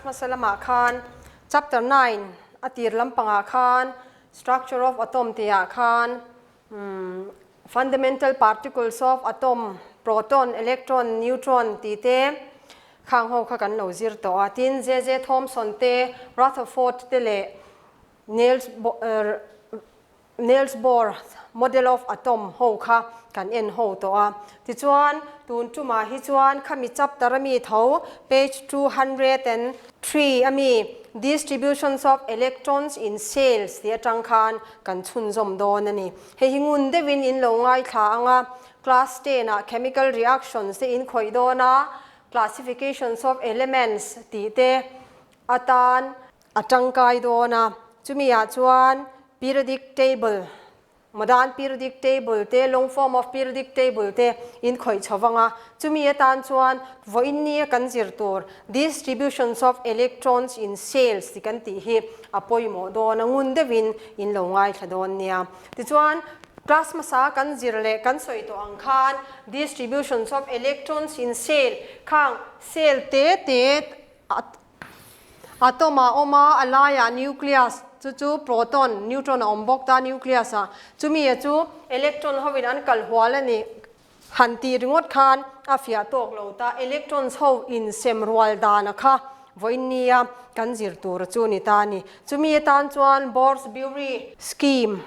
Class hmasa lamah khan chapter 9 a tir lampangah khan structure of atom tihah khan fundamental particles of atom proton, electron, neutron tih te khang ho kha kan lo zir tawh a. Tin, JJ Thomson te, Rutherford te leh Niels Niels Bohr model of atom ho kha kan en ho tawh a. Tichuan, tun tumah hi chuan khami chapter ami tho page 203 ami distributions of electrons in shells tih atang khan kan chhunzawm dawn a ni. Hei hi ngun deuhin in lo ngaithla ang a, class 10 ah chemical reactions te in khawih dawn a, classifications of elements tih te atan a tangkai dawn a, chumi ah chuan periodic table, modern periodic table te, long form of periodic table te in khawih chho vang a, chumi atan chuan vawiin nia kan zir tur distributions of electrons in shells tih kan tih hi a pawimawh dawn a, ngun deuhin in lo ngaithla dawn nia. Tichuan, class hmasa kan zir leh kan sawi tawh ang khan distributions of electrons in shell khang shell te te Atom a awm a, a laiah nucleus, chu chu proton, neutron a awm bawk ta nucleus ah. Chumi a chu electron hovin an kal hual a nih han tih ringawt khan a fiah tawk lo ta. Electrons ho insem rual dan a kha vawiin nia kan zir tur a chu ni ta a ni. Chumi atan chuan Bohr-Bury scheme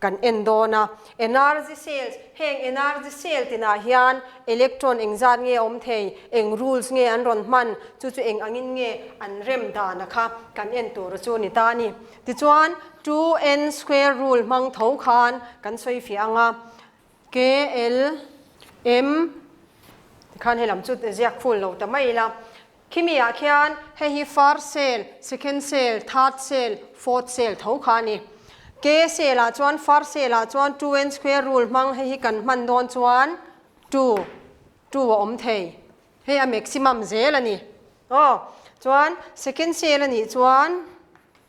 Kan en dawn a, energy cells, heng energy cell tinah hian electron engzat nge awm thei, eng rules nge an rawn hman, chu chu eng angin nge an rem dan a kha kan en tur chu a ni ta a ni. Tichuan, 2n square rule hmang tho khan kan sawi fiah ang a, K, L, M tikhan helam chu ziak full lo ta mai ila. Khimi ah khian hei hi first cell, second cell, third cell, fourth cell tho kha a ni. K cell ah chuan first cell ah chuan 2n square rule hmang hei hi kan hman dawn chuan 2, 2 a awm thei. Hei a maximum zel a ni. Aw, chuan second cell a nih chuan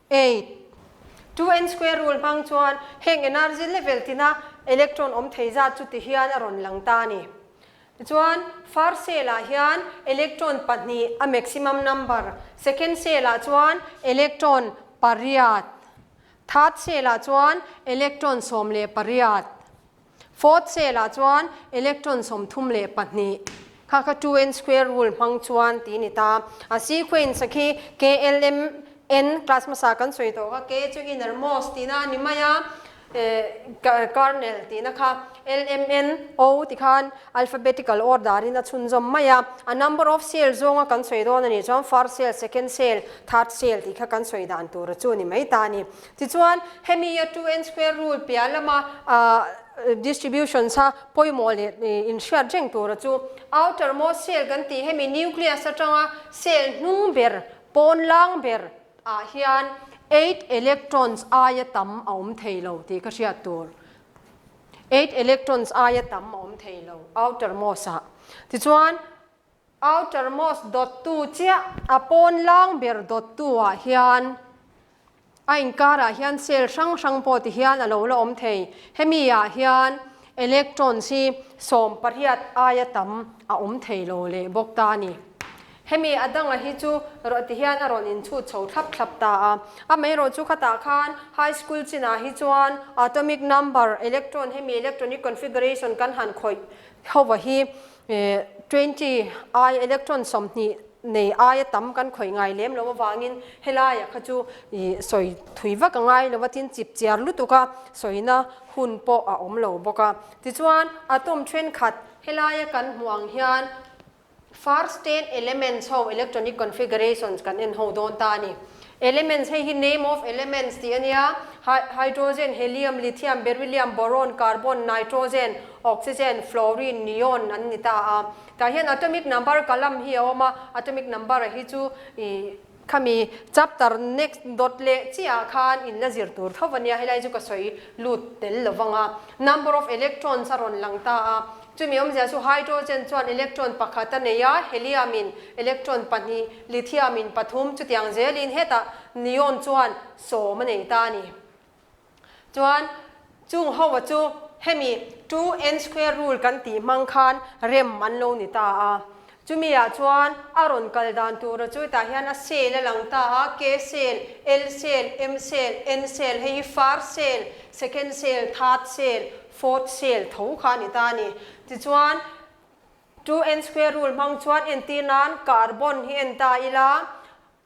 8. 2n square rule hmang chuan heng energy level tina electron awm thei zat chu ti hian a rawn lang ta a ni. Tichuan, first shell ah hian electron pahnih a maximum number, second shell ah chuan electron pariat, third shell ah chuan electron 18, fourth shell ah chuan electron 32. Kha kha 2n square rule hmang chuan ti ni ta. A sequence a khi KLMN class hmasa kan sawi tawh kha, K chu innermost tihna a ni mai a, Kernel tihna kha LMN O ti khan alphabetical order in a chhunzawm mai a, a number of shell zawnga kan sawi dawn a nih chuan first shell, second shell, third shell tih kha kan sawi dan tur chu a ni mai ta a ni. Tichuan hemi a 2n square rule piah lama distributions a pawimawh leh inhriat reng tura chu outermost shell kan tih hemi nucleus atanga shell hnung ber pawn lang ber ah hian 8 electrons aia tam a awm thei lo tih ka hriat tur. 8 electrons aia tam a awm thei lo outermost ah. Tichuan outermost dawttu chiah a pawn lang ber dawttu ah hian a inkarah hian cell hrang hrang pawh ti hian a lo la awm thei. Hemi ah hian electrons hi 18 aia tam a awm thei lo leh bawk ta a ni. Hemi a danga hi chu rawh ti hian a rawn inchhut chho thlap thlap ta a. Amaherawh chu khatah khan high school chinah hi chuan atomic number, electron hemi electronic configuration kan han khawih hova hi 20 ai electron 20 nei aia tam kan khawih ngai lem lo avangin helaia kha chu sawi thui vak a ngai lo a, tin chip chiar lutuk a sawina hun pawh a awm lo bawk a. Tichuan atom thenkhat helaia kan hmuh ang hian First 10 elements ho electronic configurations kan en ho dawn ta a ni. Elements hei hi name of elements tih a nia, hydrogen, helium, lithium, beryllium, boron, carbon, nitrogen, oxygen, fluorine, neon an ni ta a. Tah hian atomic number column hi a awm a, atomic number hi chu ih khami chapter next dawt leh chiah ah khan in la zir tur tho a nia, helai chu ka sawi lut tel lo vang a. Number of electrons a rawn lang ta a. Chumi awmzia chu hydrogen chuan electron pakhat a nei a, helium in electron pahnih, lithium in pathum, chutiang zelin hetah neon chuan sawm a nei ta a ni. Chuan chung ho a chu hemi 2n square rule kan tih hmang khan rem an lo ni ta a. Chumi ah chuan a rawn kal dan tura chu tah hian a cell a lang ta a, K cell, L cell, M cell, N cell, hei hi first cell, second cell, third cell, fourth cell tho kha a ni ta a ni. Tichuan 2n square rule hmang chuan entir nan carbon hi en ta ila,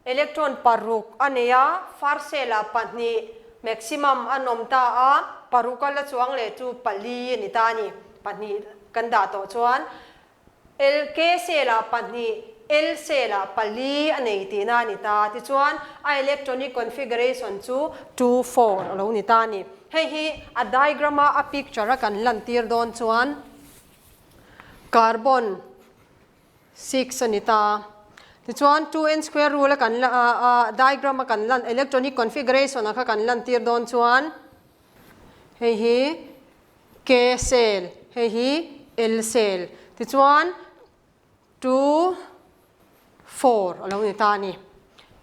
Electron paruk a nei a, first cell ah pahnih maximum an awm ta a, paruk a la chuang leh chu pali a ni ta a ni, pahnih kan dah tawh chuan L K cell ah pahnih, L cell ah pali a nei tihna a ni ta, tichuan a electronic configuration chu 2 4 a lo ni ta a ni. Hei hi a diagram a a picture a kan lantir dawn chuan carbon 6 a ni ta. Tichuan 2n square rule a kan la a diagram a kan lan electronic configuration a kha kan lantir dawn chuan hei hi K cell hei hi L cell tichuan 2 4 a lo ni ta a ni.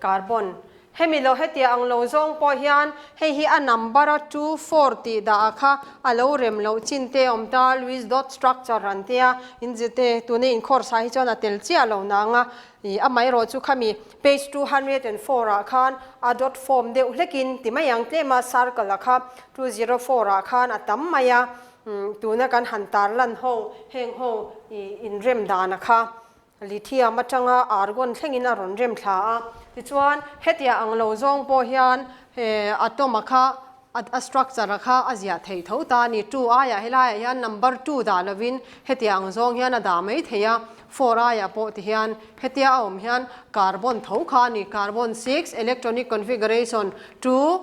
Carbon Hemi lo hetiang ang lo zawng pawh hian hei hi a number a 2 4 tih dah ah kha a lo rem loh chin te a awm ta, Lewis dot structure an tia, in zete tuna in course ah hi chuan a tel chiah lo nang a, ih amaherawh chu khami page 204 ah khan a dot form deuh hlek in ti mai ang tlem a circle ah kha 204 ah khan a tam mai a, tuna kan han tarlan ho heng ho ih inrem dan a kha. Lithium atanga argon thlengin a rawn rem thla a, tichuan hetiang ang lo zawng pawh hian he atom a kha a structure a kha a ziah theih tho ta a ni. Two aiah helaiah hian number two dah lovin hetiang ang zawng hian a dah mai thei a, four aiah pawh tihian hetia a awm hian carbon tho kha a ni, carbon six electronic configuration two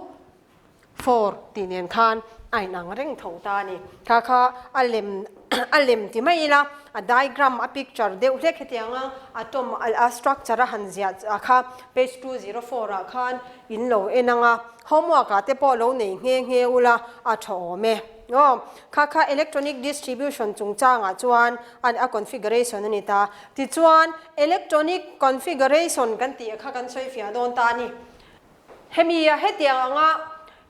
4 tih nen khan a inang reng tho ta a ni. Kha kha a lem a lem ti mai ila, a diagram a picture deuh hlek hetiang a atom a structure a han ziah a kha page 204 ah khan in lo en ang a, homework ah te pawh lo nei nghe nghe ula a tha awm e. Aw, kha kha electronic distribution chungchangah chuan a configuration a ni ta. Tichuan electronic configuration kan tih kha kan sawifiah dawn ta a ni. Hemi a hetiang anga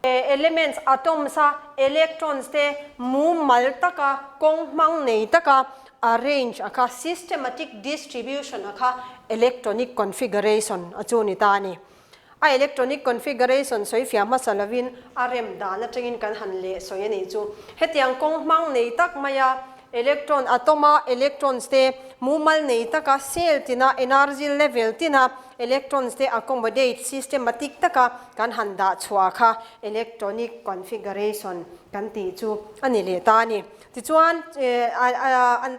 elements, atoms a electrons te mumal taka kawng hmang nei taka arrange a kha systematic distribution a kha electronic configuration a chu ni ta a ni. A electronic configuration sawi fiah hmasa lovin a rem dan atangin kan han leh sawi a nih chu. Hetiang kawng hmang nei tak maia Electron, atom a electrons te mumal nei taka cell tina energy level tina electrons te accommodate systematic taka kan han dah chhuah kha electronic configuration kan tih chu a ni leh ta a ni. Tichuan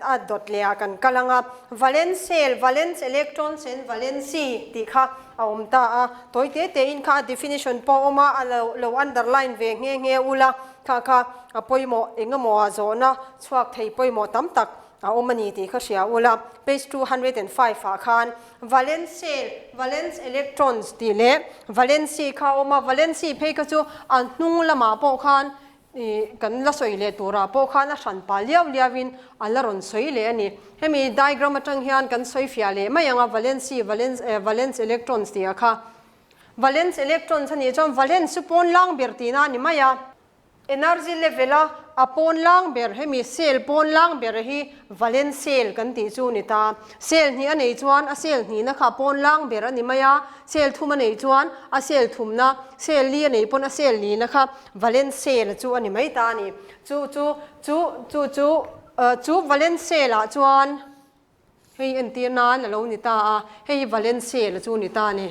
a dawt leh ah kan kal ang a, valence shell, valence electrons and valency tih kha a awm ta a, tawi te te in kha a definition pawh a awm a, a lo underline ve nghe nghe ula. Kha kha a pawimawh eng emaw a zawhna chhuak thei pawimawh tam tak a awm a ni tih kha hria ula. Page 205 ah khan valence shell, valence electrons tih leh valency kha a awm a, valency phei kha chu a hnung lamah pawh khan ih kan la sawi leh turah pawh khan a hran pah liau liau in a la rawn sawi leh a ni. Hemi diagram atang hian kan sawi fiah leh mai ang a, valency, valence, valence electrons tih ah kha. Valence electrons a nih chuan valence chu pawn lang ber tihna a ni mai a. Energy level a a pawn lang ber hemi cell pawn lang ber hi valence cell kan tih chu a ni ta. Cell hnih a neih chuan a cell hnihna kha a pawn lang ber a ni mai a, cell thum a neih chuan a cell thumna, cell li a neih pawn a cell lina kha valence cell chu a ni mai ta a ni. Chu chu chu chu chu chu valence cell ah chuan. Hei entir nan a lo ni ta a, hei hi valence shell a chu ni ta a ni.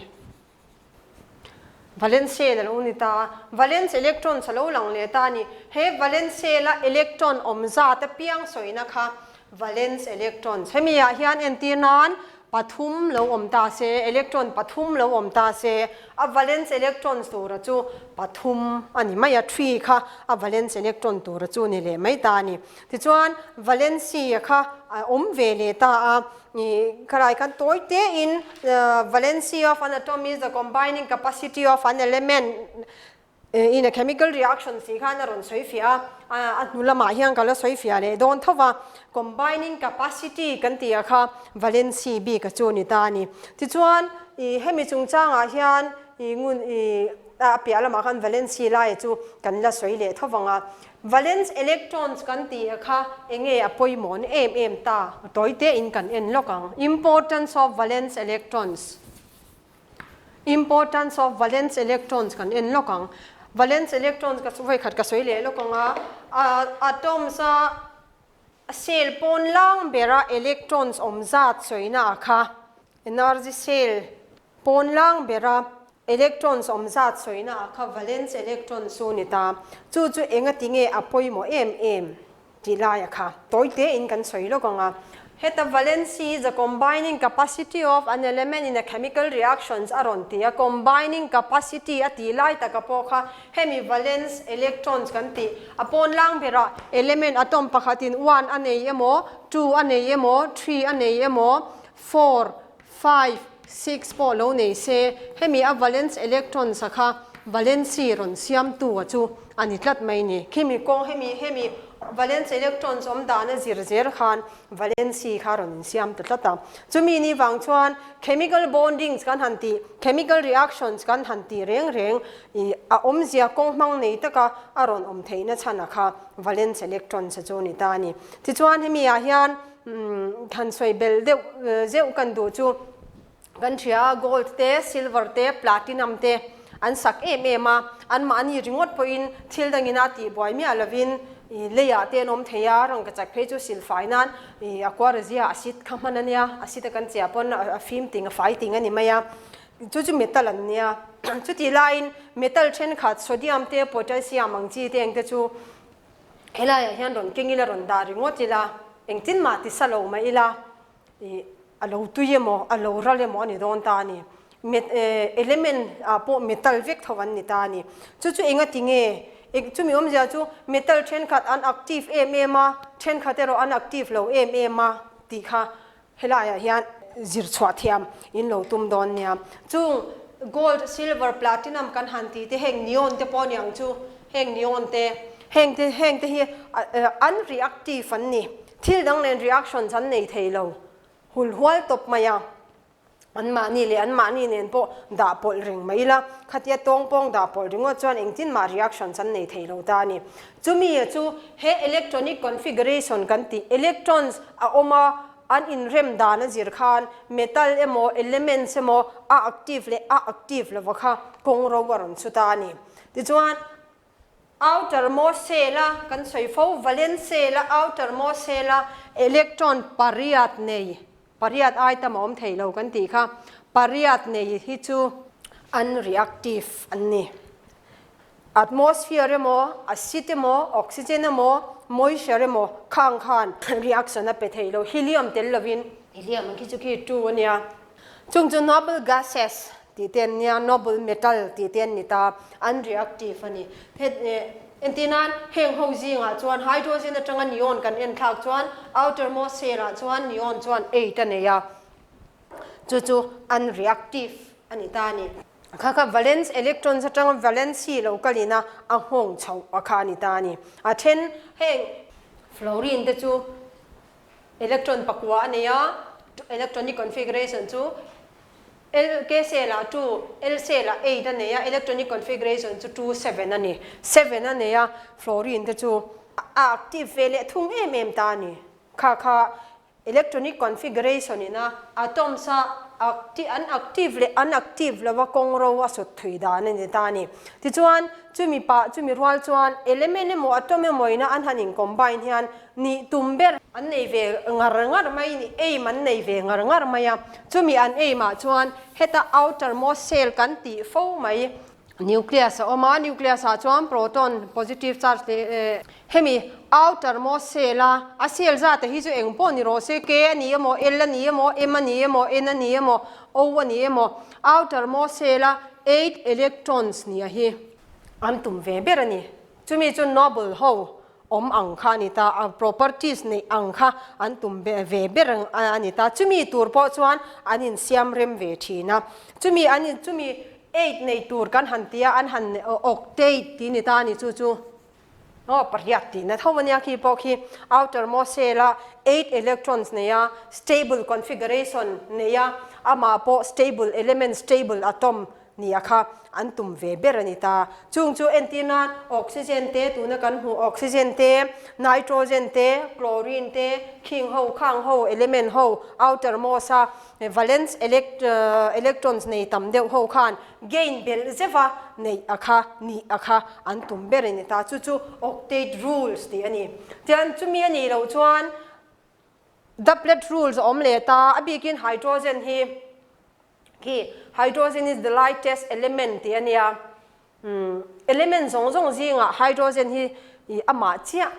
Valence shell a lo ni ta a, valence electrons a lo lang leh ta a ni. He valence shell a electron awm zat apiang sawina kha valence electrons. Hemi ah hian entir nan pathum lo awm ta se, electron pathum lo awm ta se, a valence electrons tura chu pathum a ni mai a, three kha a valence electron tura chu ni leh mai ta a ni. Tichuan, Valencia kha a awm ve leh ta a, ih khalai khan tawi tein Valency of an atom is the combining capacity of an element in a chemical reaction tih khan a rawn sawi fiah a, a hnu lamah hian ka la sawi fiah leh dawn tho va, combining capacity kan tih ah kha valency bik a chu a ni ta a ni. Tichuan, ih hemi chungchangah hian ih ngun ih. a piah lamah khan valency laia chu kan la sawi leh tho vang a. Valence electrons kan tih kha eng nge a pawimawh na em em ta? Tawi te in kan en lawk ang. Importance of valence electrons. Importance of valence electrons kan en lawk ang. Valence electrons ka vawi khat ka sawi leh lawk ang a, atoms a cell pawn lang bera electrons awm zat sawina ah kha energy cell pawn lang bera electrons awm zat sawina ah kha valence electrons chu ni ta. Chu chu engati nge a pawimawh em em? Tih laia kha tawi te in kan sawi lawk ang a. Heta valency is the combining capacity of an element in a chemical reactions a rawn ti a, combining capacity a tih lai taka pawh kha hemi valence electrons kan tih a pawn lang berah element atom pakhatin one a nei emaw, two a nei emaw, three a nei emaw, four, five, six pawh lo nei se hemi a valence electrons a kha valency rawn siamtu a chu a ni tlat mai ni. Khimi kawng hemi hemi valence electrons awm dan a zir zel khan valency kha rawn insiam ta tlat a. Chumi ni vang chuan chemical bondings kan han tih, chemical reactions kan han tih reng reng i a awmzia kawng hmang nei taka a rawn awm theihna chhan a kha valence electrons a chu ni ta a ni. Tichuan hemi ah hian Han sawi belh deuh zeuh kan duh chu kan hria a, gold te, silver te, platinum te an sak em em a, anmahni ringawt pawhin thil dangin a tihbuai miah lovin leiah te an awm thei a, rangkachak phei chu silfai nan a kuarazia acid kha hman a nia, acid a kan chiah pawn a fim ting a fai ting a ni mai a, chu chu metal an nia. Chutih laiin metal thenkhat sodium te, potassium ang chi te ang te chu Helaiah hian rawn keng ila, rawn dah ringawt ila, engtin mah ti sa lo mah ila, ih a lo tui emaw, a lo ral emaw a ni dawn ta a ni. Met eh element ah pawh metal vek tho an ni ta a ni. Chu chu enga ti nge? Eng chumi awmzia chu metal thenkhat an active em em a, thenkhat erawh an active lo em em a tih kha Helaiah hian zir chhuah thiam in lo tum dawn nia. Chung gold, silver, platinum kan han tih te heng neon te pawh a ni ang chu, heng neon te, heng te heng te hi unreactive an ni. Thil dang nen reactions an nei thei lo. Hulhual tawp mai a. Anmahni leh anmahni nen pawh dah pawlh reng mai ila, khatia tawngpawng dah pawlh ringawt chuan engtin mah reactions an nei thei lo ta a ni. Chumi chu he electronic configuration kan tih, electrons a awm a, an inrem dan a zir khan metal emaw elements emaw a active leh a active lova kha kawng ro a rawn chhut a a ni. Tichuan outermost shell a kan sawi fo, valence shell a outermost shell a electron pariat nei, pariat ai tam a awm thei lo kan tih kha, pariat nei hi chu unreactive an ni. Atmosphere emaw, acid emaw, oxygen emaw, moisture emaw khang khan reaction a pe thei lo, helium tel lovin. Helium ang khi chu khi two a nia. Chung chu noble gases tih te an nia, noble metal tih te an ni ta, an reactive a ni. Entir nan heng ho zingah chuan hydrogen atanga neon kan en thlak chuan outermost shell ah chuan neon chuan eight a nei a, chu chu an reactive a ni ta a ni. Kha kha valence electrons atanga valency lo kal ina a nghawng chhoh a kha a ni ta a ni. A then heng fluorine te chu electron pakua a nei a, electronic configuration chu L K cell ah two, L cell ah eight a nei a, electronic configuration chu two seven a ni. Seven a nei a, fluorine te chu a active ve leh thung em em ta a ni. Kha kha Electronic configuration ina atoms a an active leh unactive lova kawng ro a sut thui dan a ni ta a ni. Tichuan, chumi pah chumi rual chuan element emaw atom emaw ina an han in combine hian nih tum ber an nei ve ngar ngar mai ni, aim an nei ve ngar ngar mai a. Chumi an aim ah chuan heta outermost shell kan tih fo mai Nucleus a awm a, nucleus ah chuan proton positive charge leh hemi outermost shell a, a shell zat te hi chu eng pawh ni rawh se, K a ni emaw, L a ni emaw, M a ni emaw, N a ni emaw, O a ni emaw, outermost shell a eight electrons nia hi an tum ve ber a ni. Chumi chu noble ho awm ang kha a ni ta, a properties neih ang kha an tum ve ber a ni ta. Chumi tur pawh chuan an insiam rem ve thin a. Chumi an in chumi eight nei tur kan han ti a, an han octet tih ni ta a ni chu chu aw pariat tihna tho a nia khi pawh khi outermost shell a eight electrons nei a, stable configuration nei a, amah pawh stable element stable atom. nia kha an tum ve ber a ni ta. Chung chu entir nan oxygen te tuna kan hmuh oxygen te, nitrogen te, chlorine te, khing ho khang ho element ho outermost a valence electrons nei tam deuh ho khan gain belh zeuh a neih a kha nih a kha an tum ber a ni ta. Chu chu octet rules tih a ni. Tian chumi a nih loh chuan Duplet rules a awm leh ta, a bikin hydrogen hi khi hydrogen is the lightest element tih a nia. Umm element zawng zawng zingah hydrogen hi ih amah chiah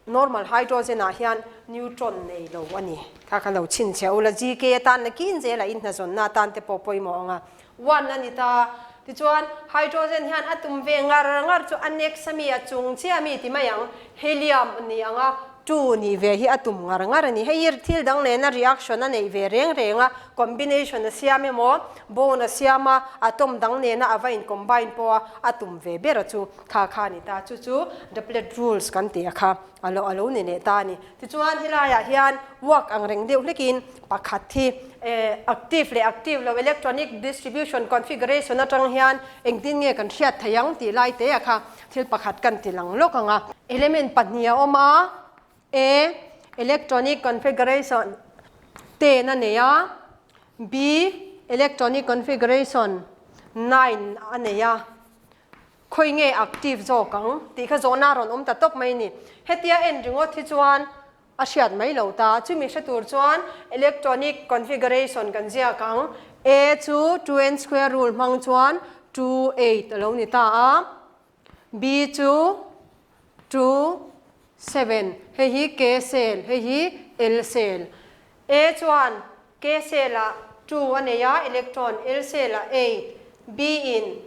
normal hydrogen ah hian neutron nei lo a ni. Kha kha lo chhinchhiah ula GK atan la kin zel a inhnazawnna atan te pawh pawimawh ang a. One a ni ta. Tichuan hydrogen hian a tum ve ngar ngar chu a next a mi a chung chiah a mi ti mai ang. Helium a ni ang a, two nih ve hi a tum ngar ngar a ni. Hei hi thil dang nena reaction a neih ve reng reng a, combination a siam emaw, bond a siam a, atom dang nena a va in combine pawh a, a tum ve ber a chu kha kha a ni ta. Chu chu duplet rules kan tih a kha a lo a lo ni leh ta a ni. Tichuan helaiah hian work ang reng deuh hlekin pakhat hi active leh active lo electronic distribution configuration atang hian engtin nge kan hriat thei ang tih lai te a kha Thil pakhat kan ti lang lawk ang a. Element pahnih a awm a, A, electronic configuration ten a nei a, B, electronic configuration nine a nei a. Khawi nge active zawk ang tih kha zawhna a rawn awm ta tawp mai a ni. Hetia en ringawt hi chuan a hriat mai lo ta. Chumi hre tur chuan electronic configuration kan ziak ang. A chu 2n square rule hmang chuan 2 8 a lo ni ta a, B chu 2 7, hei hi K cell, hei hi L cell. A chuan K cell ah 2 a nei a, electron, L cell ah 8, B in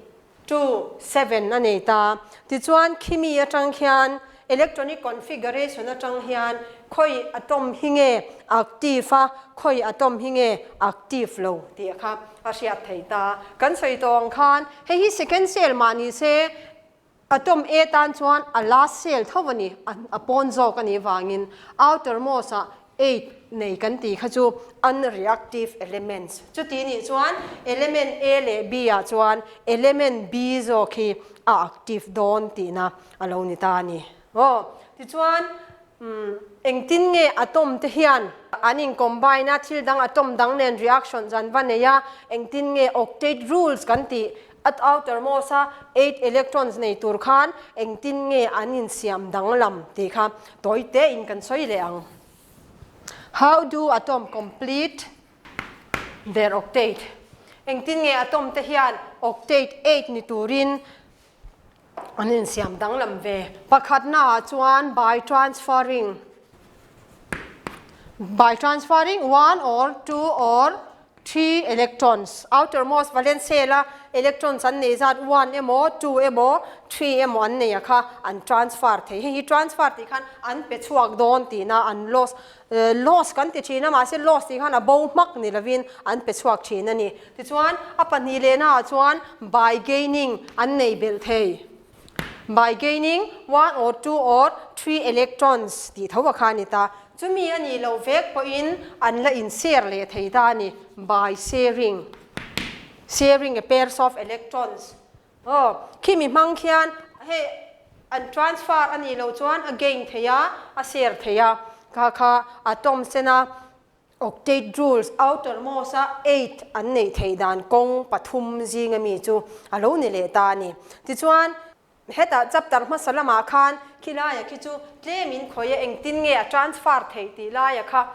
2, 7 a nei ta. Tichuan khimi atang khian electronic configuration atang hian khawi atom hi nge active a, khawi atom hi nge active lo tih kha a hriat thei ta. Kan sawi tawh ang khan hei hi second cell mah ni se atom A tan chuan a last cell tho a ni, a pawn zawk a nih vangin outermost ah Eight nei kan tih kha chu unreactive elements. Chuti nih chuan element A leh B ah chuan element B zawk hi a active dawn tihna a lo ni ta a ni. Aw, tichuan umm engtin nge atom te hian an in combine a, thil dang atom dang nen reactions an va nei a, engtin nge octet rules kan tih at outermost a eight electrons nei tur khan engtin nge an insiam danglam tih kha tawi tein kan sawi leh ang. How do atom complete their octet? Engtin nge atom te hian octet eight ni turin an insiam danglam ve? Pakhatna ah chuan by transferring by transferring one or two or Three electrons, outermost valence shell a electrons an nei zat one emaw, two emaw, three emaw an nei a kha an transfer thei. Hei hi transfer tih khan an pe chhuak dawn tihna an loss, loss kan ti thin a mahse loss tih khan a bo hmak ni lovin an pe chhuak thin a ni. Tichuan a pahnih lehna ah chuan by gaining an nei belh thei. By gaining one or two or three electrons tih tho a kha a ni ta. Chumi a nih loh vek pawhin an la in share leh thei ta a ni. By sharing, sharing a pairs of electrons. Aw, khimi hmang khian hei an transfer a nih loh chuan a gain thei a, a share thei a. Kha kha atom sena Octet rules outermost a eight an neih theih dan kawng pathum zinga mi chu a lo ni leh ta a ni. Tichuan, hetah chapter hmasa lamah khan khi laia khi chu tlem in khawih a engtin nge a transfer theih tih laia kha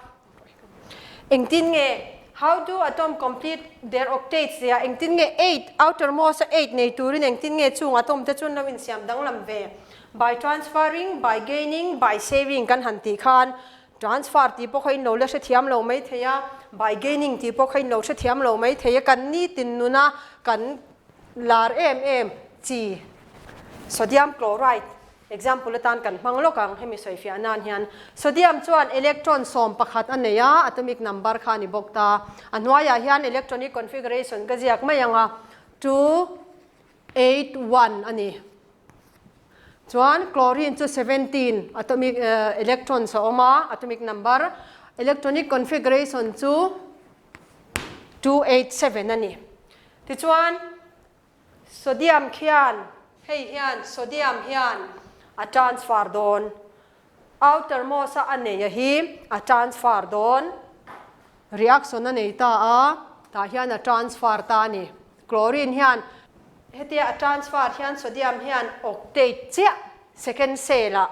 engtin nge how do atom complete their octets tia engtin nge eight outermost a eight nei turin engtin nge chung atom te chu an lo insiam danglam ve by transferring, by gaining, by saving kan han tih khan Transfer tih pawh kha in lo la hrethiam lo mai thei a, by gaining tih pawh kha in lo hrethiam lo mai thei a, kan nitin nuna kan lar em em chi sodium chloride example atan kan hmang lawk ang hemi sawifiah nan hian sodium chuan electron 11 a nei a, atomic number kha a ni bawk ta, a hnuaiah hian electronic configuration ka ziak mai ang a, two eight one a ni. Chuan chlorine chu 17 atomic electrons a awm a, atomic number, electronic configuration chu 287 a ni. Tichuan Sodium khian hei hian sodium hian a transfer dawn. Outermost a a nei a hi a transfer dawn. Reaction a nei ta a, tah hian a transfer ta a ni. Chlorine hian hetia a transfer hian sodium hian octet chiah second cell ah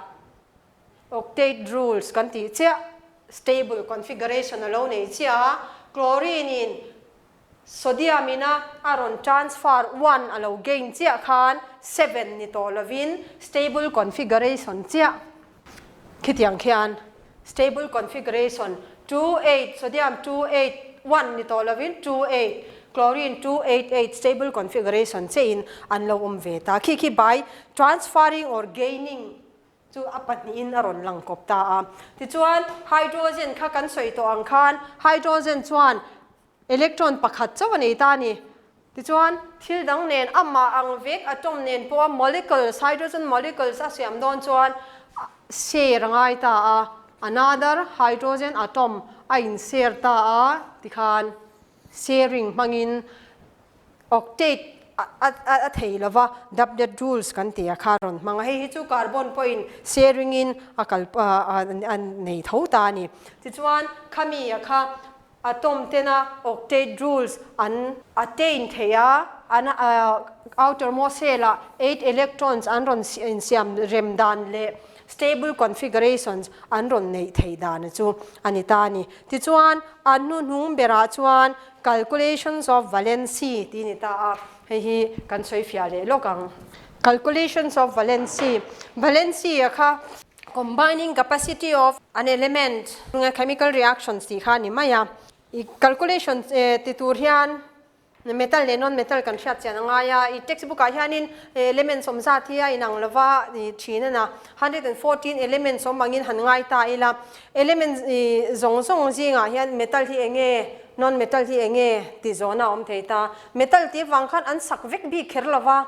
octet rules kan tih chiah stable configuration a lo nei chiah a, chlorine in sodium ina a rawn transfer one a lo gain chiah khan seven ni tawh lovin stable configuration chiah khitiang khian stable configuration 2 8 sodium 2 8 1 ni tawh lovin 2 8 chlorine 2 8 8 stable configuration chein an lo awm ve ta. Khi khi by transferring or gaining chu a pahnihin a rawn lang kawp ta a. Tichuan hydrogen kha kan sawi tawh ang khan hydrogen chuan electron pakhat chauh a nei ta a ni. Tichuan thil dang nen amah ang vek atom nen pawha molecules, hydrogen molecules a siam dawn chuan share a ngai ta a, another hydrogen atom a in share ta a tikhan sharing hmangin octet a thei lova doublet rules kan tih a kha rawn hmang a, hei hi chu carbon pawhin sharing in a kal a nei tho ta a ni. Tichuan khami a kha atom tena octet rules an attain thei a, an outermost shell ah 8 electrons an rawn insiam rem dan leh stable configurations an rawn neih theih dan chu a ni ta a ni. Tichuan an hnuhnung berah chuan Calculations of valency tih a ni ta a, hei hi kan sawi fiah leh lawk ang. Calculations of valency, Valency a kha combining capacity of an element chemical reactions tih kha a ni mai a. I calculation ti tur hian metal leh non-metal kan hriat chian a ngai a, i textbook ah hianin elements awm zat hi a inang lova thin a na, 114 elements awm angin han ngai ta ila, elements zawng zawng zingah hian metal hi eng nge, non metal hi eng nge tih zawhna a awm thei ta. Metal tih avang khan an sak vek bik kher lova,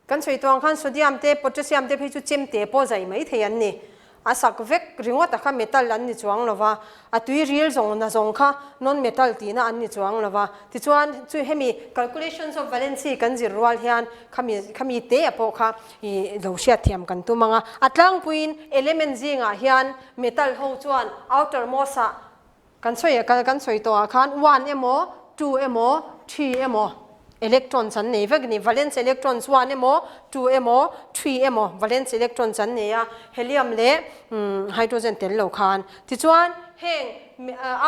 kan sawi tawh ang khan sodium te potassium te phei chu chemte pawh zai mai thei an ni. A sak vek ringawt a kha metal an ni chuang lova, a tui ril zawng na zawng kha non metal tihna an ni chuang lova. Tichuan chu hemi calculations of valency kan zir rual hian khami khami te a pawh kha i lo hriatthiam kan tum ang a. A tlangpuiin element zingah hian metal ho chuan outermost ah Kan sawi kan sawi tawh ah khan one emaw, two emaw, three emaw electrons an nei vek a ni. Valence electrons one emaw, two emaw, three emaw valence electrons an nei a, helium leh hydrogen tel lo khan. Tichuan heng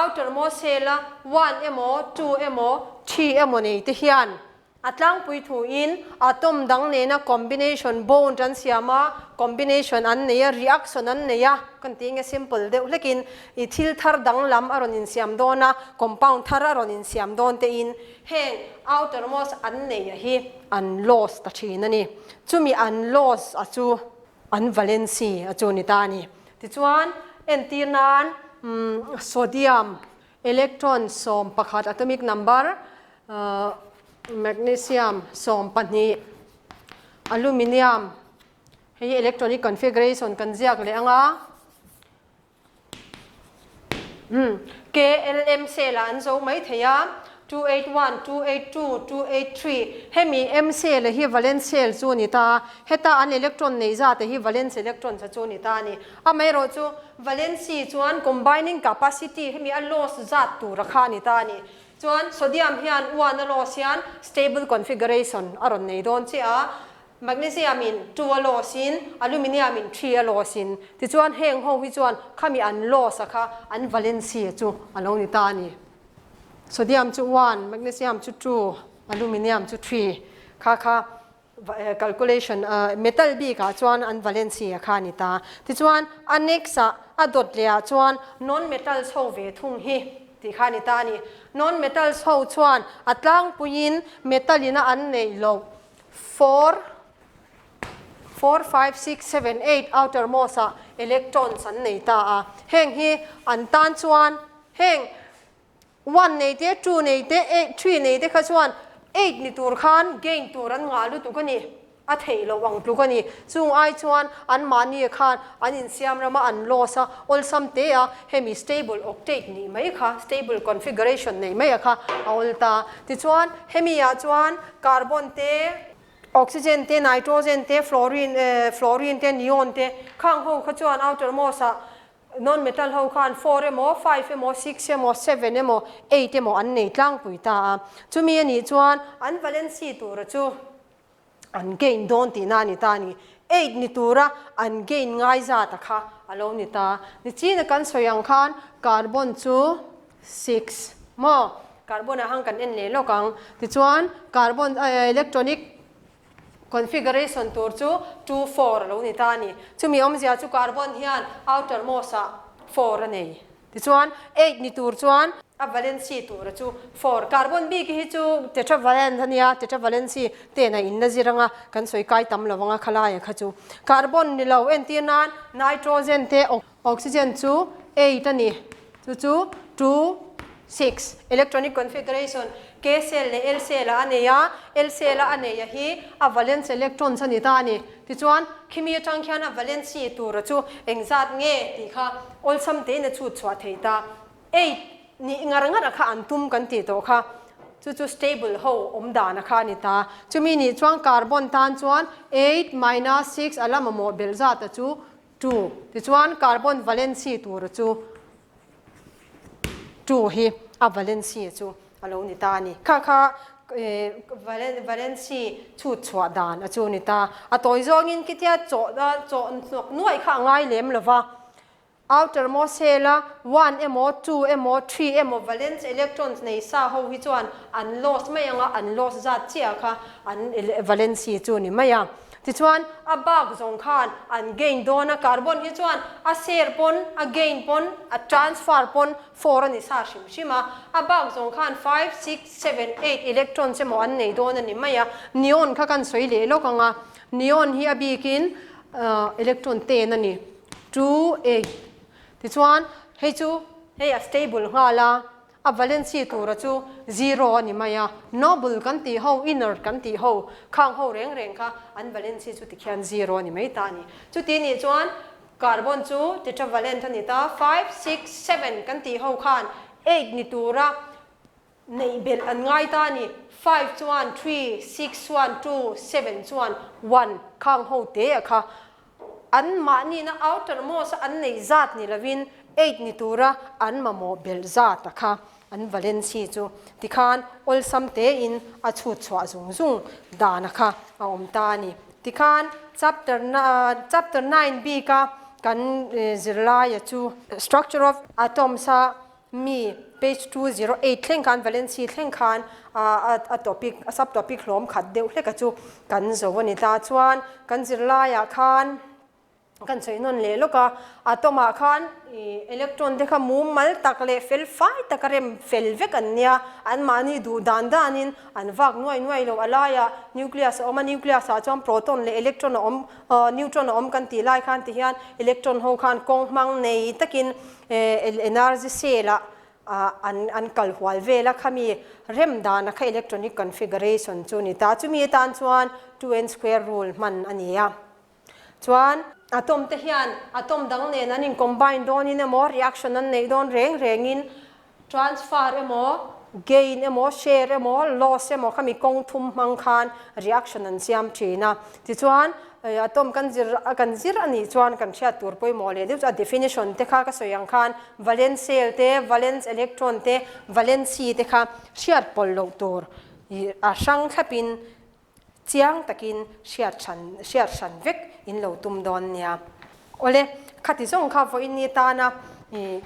outermost shell a one emaw, two emaw, three emaw nei te hian A tlangpui thuin atom dang nena combination bond an siam a, combination an nei a, reaction an nei a, kan tih nge simple deuh hlekin i thil thar danglam a rawn insiam dawn a, compound thar a rawn insiam dawn tein heng outermost an nei a hi an loss ta thin a ni. Chumi an loss a chu an valency a chu ni ta a ni. Tichuan entir nan sodium Electron 11 atomic number, magnesium 12, aluminium, hei hi electronic configuration kan ziak leh ang a, KLM cell ah an zo mai thei a, 281, 282, 283, hemi M cell hi valence cell chu a ni ta a, heta an electron neih zat hi valence electrons a chu a ni ta a ni. Amaherawhchu chu valency chuan combining capacity hemi a loss zat tur a kha a ni ta a ni. Chuan sodium hian one a loss hian stable configuration a rawn nei dawn chiah a, magnesium in two a loss in aluminium in three a loss in tichuan heng ho hi chuan khami an loss a kha an valency chu a lo ni ta a ni. Sodium chu one, magnesium chu two, aluminium chu three kha kha Calculation metal bik ah chuan an valency a kha a ni ta. Tichuan a next ah a dawt leh ah chuan non metals ho ve thung hi tih kha a ni ta a ni. Non metals ho chuan a tlangpuiin metal ina an neih loh four, four, five, six, seven, eight outermost ah electrons an nei ta a. Heng hi an tan chuan heng One nei te, two nei te, eight, three nei te kha chuan eight ni tur khan gain tur an ngah lutuk a ni, a theih loh ang tluk a ni. Chung ai chuan anmahni khan an insiam rama an loss a, awlsam te a, hemi stable octet nih mai kha, stable configuration neih mai a kha a awl ta. Tichuan hemi ah chuan carbon te. Oxygen te, nitrogen te, fluorine fluorine te, neon te khang ho kha chuan outermost ah non-metal ho khan four emaw, five emaw, six emaw, seven emaw, eight emaw an nei tlangpui ta a. Chumi a nih chuan an valency tura chu an gain dawn tihna a ni ta a ni. Eight ni tura an gain ngai zat a kha a lo ni ta. Nichina kan sawi ang khan carbon chu six maw? Carbon ah khan kan en leh lawk ang. Tichuan carbon electronic configuration tur chu two four a lo ni ta a ni. Chumi awmzia chu carbon hian outermost ah four a nei. Tichuan eight ni tur chuan a valency tura chu four. Carbon bik hi chu tetravalent a nia, tetravalency ten a inla zir anga kan sawi kai tam lo anga khalaia kha chu. Carbon ni lo entir nan nitrogen te Oxygen chu eight a ni, chu chu two, six. Electronic configuration, K cell leh L cell ah a nei a, L cell a a nei a hi a valence electrons a ni ta a ni. Tichuan, khimi atang khian a valency tura chu engzat nge tih kha awlsam tein a chhut chhuah thei ta. Eight nih ngar ngar a kha an tum kan tih tawh kha, chu chu stable ho awm dan a kha a ni ta. Chumi nih chuan carbon tan chuan eight minus six a la mamawh belh zat a chu Two, tichuan carbon valency tura chu two hi a valency chu a lo ni ta a ni. Kha kha valency chhut chhuah dan a chu ni ta. A tawi zawngin khitia chawh chawh hnawk nuaih kha a ngai lem lo va. Outermost shell a one emaw two emaw three emaw valence electrons nei sa ho hi chuan an loss mai ang a, an loss zat chiah kha an valency chu ni mai a. Tichuan, a bak zawng khan an gain dawn a, carbon hi chuan a share pawn, a gain pawn, a transfer pawn four a ni sa hrim hrim a, a bak zawng khan five, six, seven, eight electrons emaw an nei dawn a ni mai a, neon kha kan sawi leh lawk ang a, neon hi a bikin electron ten a ni, two, eight. Tichuan, hei chu hei a stable nghal a. A valency tura chu zero a ni mai a, noble kan tih ho, inert kan tih ho, khang ho reng reng kha an valency chu tikhian zero a ni mai ta a ni. Chuti nih chuan carbon chu tetravalent a ni ta, five, six, seven kan tih ho khan eight ni tura neih belh an ngai ta a ni, five chuan three, six chuan two, seven chuan one khang ho te a kha An mahnina outermost a an nei zat ni lovin eight ni tura an mamawh belh zat a kha an valency chu tikhan awlsam tein a chhut chhuah zung zung dan a kha a awm ta a ni. Tikhan chapter chapter nine bika kan zirlaia chu structure of atoms a Mi page 208 thleng khan valency thleng khan a topic a sub topic hlawm khat deuh hlek a chu kan zo a ni ta chuan kan zirlaiah khan kan sawi nawn leh lawk a atom ah khan electron te kha mum mal tak leh fel fai tak a rem fel vek an nia anmahni duh dan danin an vak nuai nuai lo a laiah nucleus a awm a nucleus ah chuan proton leh electron a awm neutron a awm kan tih lai khan tihian electron ho khan kawng hmang nei takin Energy cell ah an an kal hual vel a, khami rem dan a kha electronic configuration chu ni ta. Chumi atan chuan two n square rule hman a ni a. Chuan atom te hian atom dang nen an in combine dawnin emaw reaction an neih dawn reng rengin transfer emaw gain emaw share emaw loss emaw khami kawng thum hmang khan reaction an siam thin a. Tichuan atom kan zir kan zir a nih chuan kan hriat tur pawimawh leh deuh chu a definition te kha ka sawi ang khan valence shell te valence electron te valency te kha hriat pawlh loh tur ih a hrang thlapin Chiang takin hriat hran hriat hran vek in lo tum dawn nia. Awle, khati zawng kha vawiin ni tana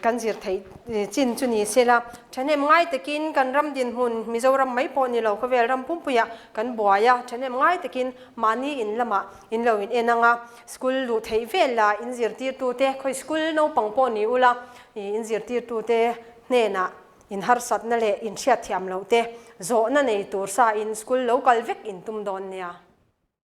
kan zir theih chin chu ni sela, thahnem ngai takin kan ram dinhmun Mizoram mai pawh ni lo khawvel ram pumpuiah kan buai a, thahnem ngai takin mahni in lamah in lo in en ang a, school luh theih vel la in zirtirtute khawi school naupang pawh ni ula in zirtirtute hnenah In harsatna leh in hriatthiam loh te zawhna nei tur sa in school lo kal vek in tum dawn nia.